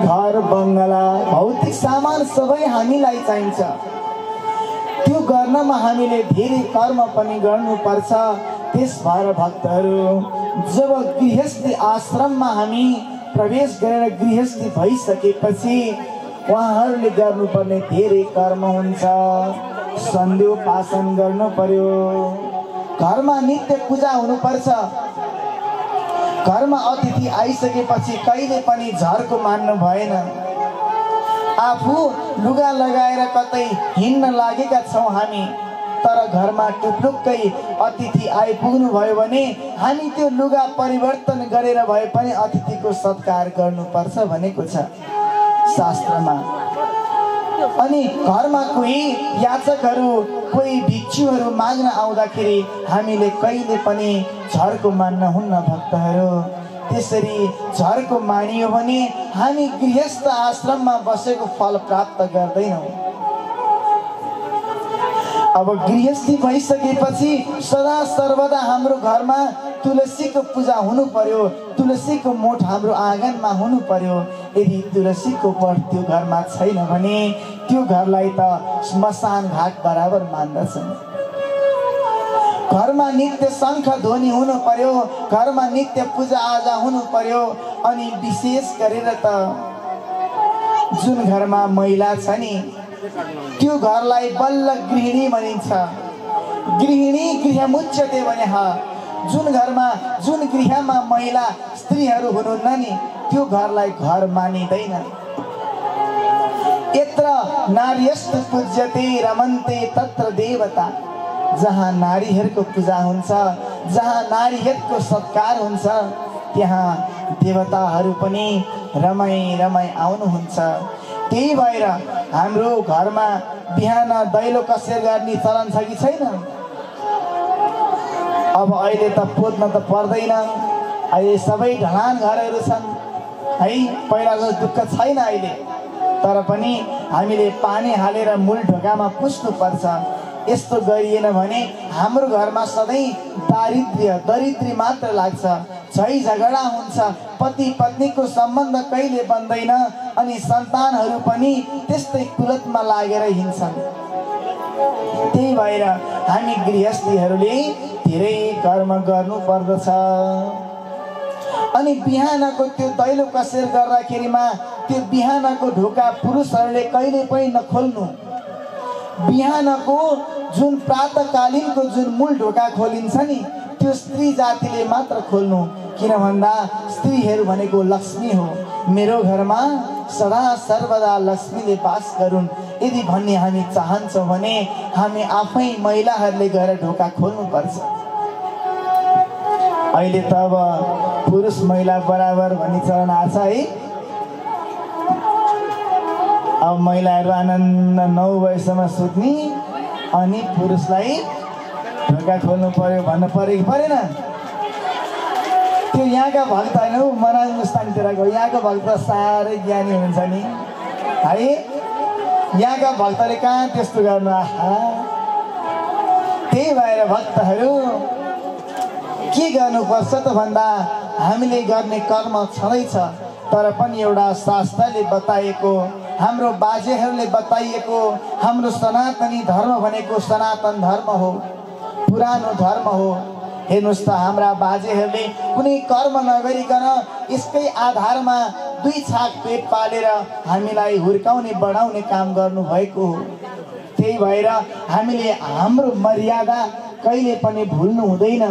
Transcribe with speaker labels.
Speaker 1: घर बंगला भौतिक सामान सबै हामीलाई चाहिन्छ। त्यो गर्नमा हामीले धेरै कर्म पनि गर्नुपर्छ। त्यस भएर भक्तहरू जब गृहस्थी आश्रममा हामी प्रवेश गरेर गृहस्थी भइसकेपछि उहाँहरूले गर्नुपर्ने धेरै कर्म हुन्छ। सन्ध्योपासन गर्नु पर्यो, घरमा नित्य पूजा हुनुपर्छ। घरमा अतिथि आइसकेपछि कहिले पनि झर्को मान्नु भएन। आफू लुगा लगाएर कतै हिँड्न लागेका छौँ हामी, तर घरमा टुप्लुक्कै अतिथि आइपुग्नु भयो भने हामी त्यो लुगा परिवर्तन गरेर भए पनि अतिथिको सत्कार गर्नुपर्छ भनेको छ शास्त्रमा। अनि घरमा कोही याचकहरू कोही भिक्षुहरू माग्न आउँदाखेरि हामीले कहिले पनि झर्को मान्न हुन्न भक्तहरू। त्यसरी झर्को मानियो भने हामी गृहस्थ आश्रममा बसेको फल प्राप्त गर्दैनौँ। अब गृहस्थी भइसकेपछि सदा सर्वदा हाम्रो घरमा तुलसीको पूजा हुनु पर्यो। तुलसीको मोठ हाम्रो आँगनमा हुनु पर्यो। यदि तुलसीको मठ त्यो घरमा छैन भने त्यो घरलाई त श्मशान घाट बराबर मान्दछन्। घरमा नित्य शङ्ख ध्वनि हुनु पर्यो, घरमा नित्य पूजा आजा हुनु पर्यो। अनि विशेष गरेर त जुन घरमा महिला छ नि त्यो घरलाई बल्ल गृहिणी भनिन्छ। गृहिणी गृहमुच्यते भने जुन घरमा जुन गृहमा महिला स्त्रीहरू हुनुहुन्न नि त्यो घरलाई घर मानिँदैन। यत्र नार्यस्तु पूज्यते रमन्ते तत्र देवता। जहाँ नारीहरूको पूजा हुन्छ, जहाँ नारीहरूको सत्कार हुन्छ, त्यहाँ देवताहरू पनि रमाई रमाई आउनुहुन्छ। त्यही भएर हाम्रो घरमा बिहान दैलो कसेर गर्ने चलन छ कि छैन? अब अहिले त पोत्न त पर्दैन, अहिले सबै ढलान घरहरू छन् है। पहिला जस्तो दुःख छैन अहिले, तर पनि हामीले पानी हालेर मूल ढोकामा पुस्नुपर्छ। यस्तो गरिएन भने हाम्रो घरमा सधैँ दरिद्री मात्र लाग्छ, झै झगडा हुन्छ, पति पत्नीको सम्बन्ध कहिले बन्दैन। अनि सन्तानहरू पनि त्यस्तै कुलतमा लागेर हिँड्छन्। त्यही भएर हामी गृहस्थीहरूले धेरै कर्म गर्नु पर्दछ। अनि बिहानको त्यो दैलो कसेर गर्दाखेरिमा त्यो बिहानको ढोका पुरुषहरूले कहिले पनि नखोल्नु। बिहानको जुन प्रातःकालीनको जुन मूल ढोका खोलिन्छ नि त्यो स्त्री जातिले मात्र खोल्नु। किन भन्दा स्त्रीहरू भनेको लक्ष्मी हो। मेरो घरमा सदा सर्वदा लक्ष्मीले बास गरून् यदि भन्ने हामी चाहन्छौँ भने हामी आफै महिलाहरूले गएर ढोका खोल्नुपर्छ। अहिले त अब पुरुष महिला बराबर भन्ने चलन आछ है। अब महिलाहरू आनन्द 9 बजेसम्म सुत्ने, अनि पुरुषलाई ढोका खोल्नु पर्यो भन्नु पर्यो कि परेन? त्यो यहाँका भक्त होइन हौ, मनाङ मुस्ताङतिरको यहाँको भक्त साह्रै ज्ञानी हुन्छ नि है। यहाँका भक्तले कहाँ त्यस्तो गर्नु। त्यही भएर भक्तहरू के गर्नुपर्छ त भन्दा हामीले गर्ने कर्म छँदैछ, तर पनि एउटा शास्त्रले बताएको, हाम्रो बाजेहरूले बताइएको, हाम्रो सनातनी धर्म भनेको सनातन धर्म हो, पुरानो धर्म हो। हेर्नुहोस् त हाम्रा बाजेहरूले कुनै कर्म नगरिकन यसकै आधारमा 2 छाक पेट पालेर हामीलाई हुर्काउने बढाउने काम गर्नुभएको हो। त्यही भएर हामीले हाम्रो मर्यादा कहिले पनि भुल्नु हुँदैन।